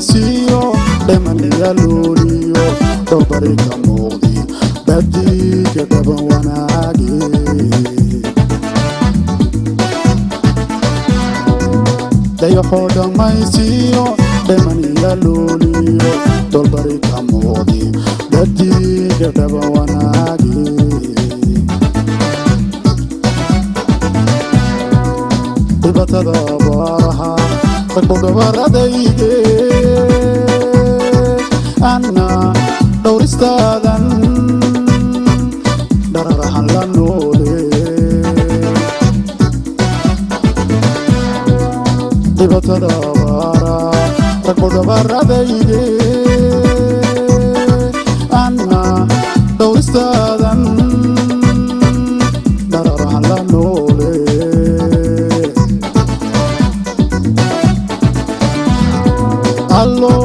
dhammaysiiyo dhamaniya luuliyo dolbari ka muuqdi dhadiga dhaban wanaage. Dayaxoo dhammaysiiyo dhamaniya luuliyo dolbari ka muuqdi dhadiga dhaban wanaage. Dhibatada abaaraha ragbu dhabaradayde anna dhowristaadan dhararahan la noole. Dhibatada abaara ragbu dhabaradayde anna dhowristaadan dhararahan la noole. Allo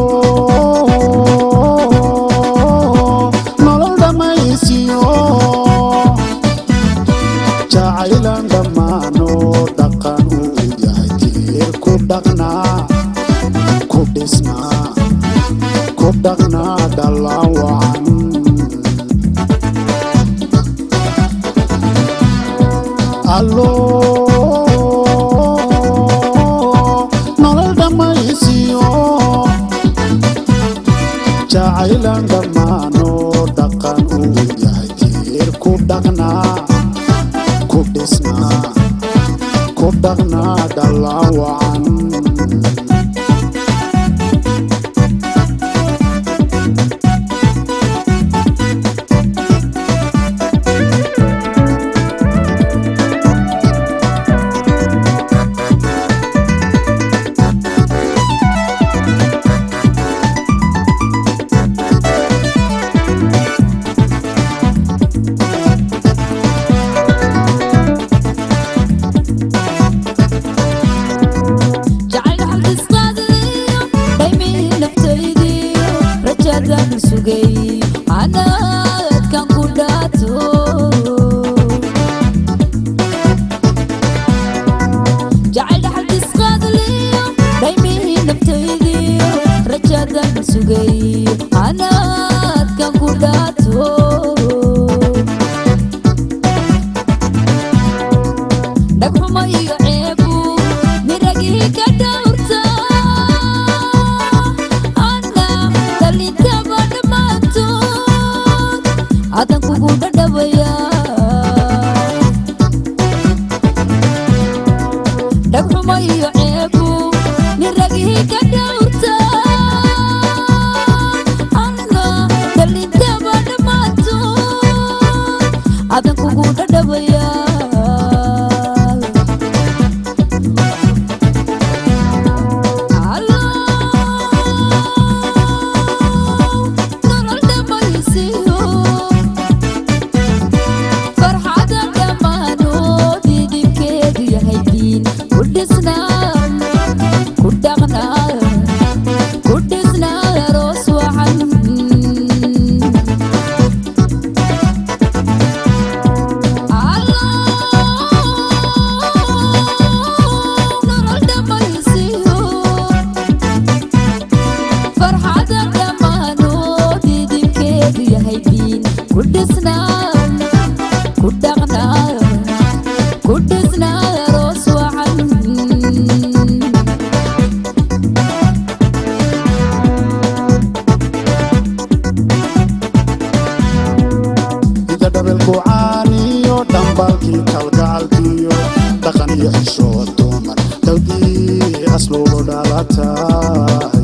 nolol dhammaysiyo jacaylan dhammaano dhaqan uu yahay tiir ku dhaqnaa ku dhisnaa ku dhaqnaa dhallaan wacan. Allo nolol dhammaysiyo jacaylan dhammaano dhaqan uu yahay tiir ku dhaqnaa ku dhisnaa ku dhaqnaa dhallaan wacan. Jacayl xalkisqaadliyo dhaymihii naftaydiyo rajadan sugay canaadkan ku dhaato. Jacayl xalkisqaadliyo dhaymihii naftaydiyo rajadan sugay canaadkan ku dhaato. Dhagxumo iyo ceebu miragii ka dhowrta anna dhalintaba dhammaantood adan kugu dhadhawaya. Dhagxumo iyo ceebu miragii ka dhowrta anna dhalintaba dhammaantood adan kugu dhadhawaya. Nolol dhammaysiyo farxada dhammaanood idinkeedu yahay diin ku dhisnaa ku dhaqnaa ku dhisnaa aroos wacan. Nolol dhammaysiyo farxada dhammaanood idinkeedu yahay diin ku dhisnaa ku dhaqnaa ku dhisnaa aroos wacan. Inta dhabelku caaniyo dhambalkii kalgacalkiyo dhaqan iyo xishood dumar dawdii asluubu dhalatay.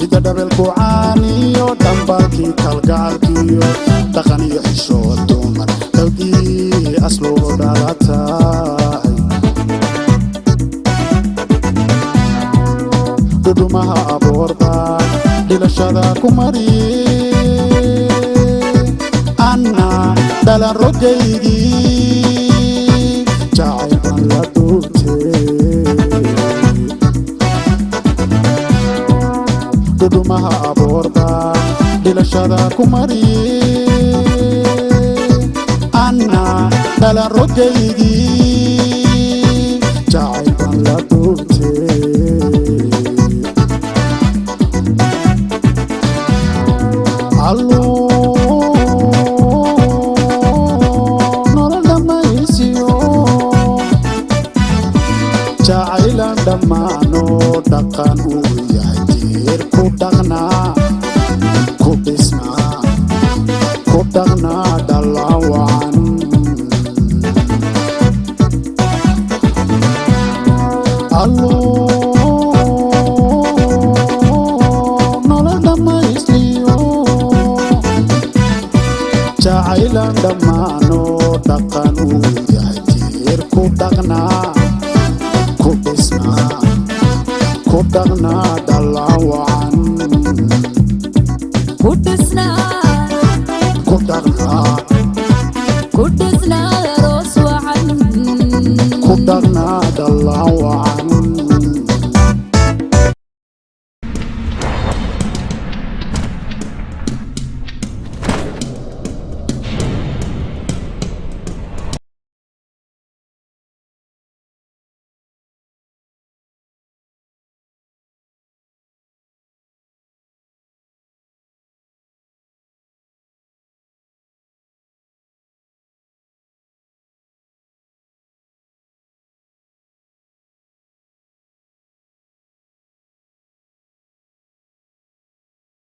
Inta dhabelku caaniyo dhambalkii kalgacalkiyo dhaqan iyo xishood dumar dawdii asluubu dhalatay. Dhudhumaha aboorba dhilashada ku mari anna dhalan rogaygii jacayl baan la duubtay. Dhudhumaha aboorba dhilashada ku mari anna dhalan rogaygii jacayl baan la duubtay. Dhalaan wacan. Allo nolol dhammaysliyo jacaylan dhammaano dhaqan uu yahay tiir ku dhaqnaa, ku dhisnaa, ku dhaqnaa dhalaan wacan. Ku dhisnaa. Ku dhaqnaa.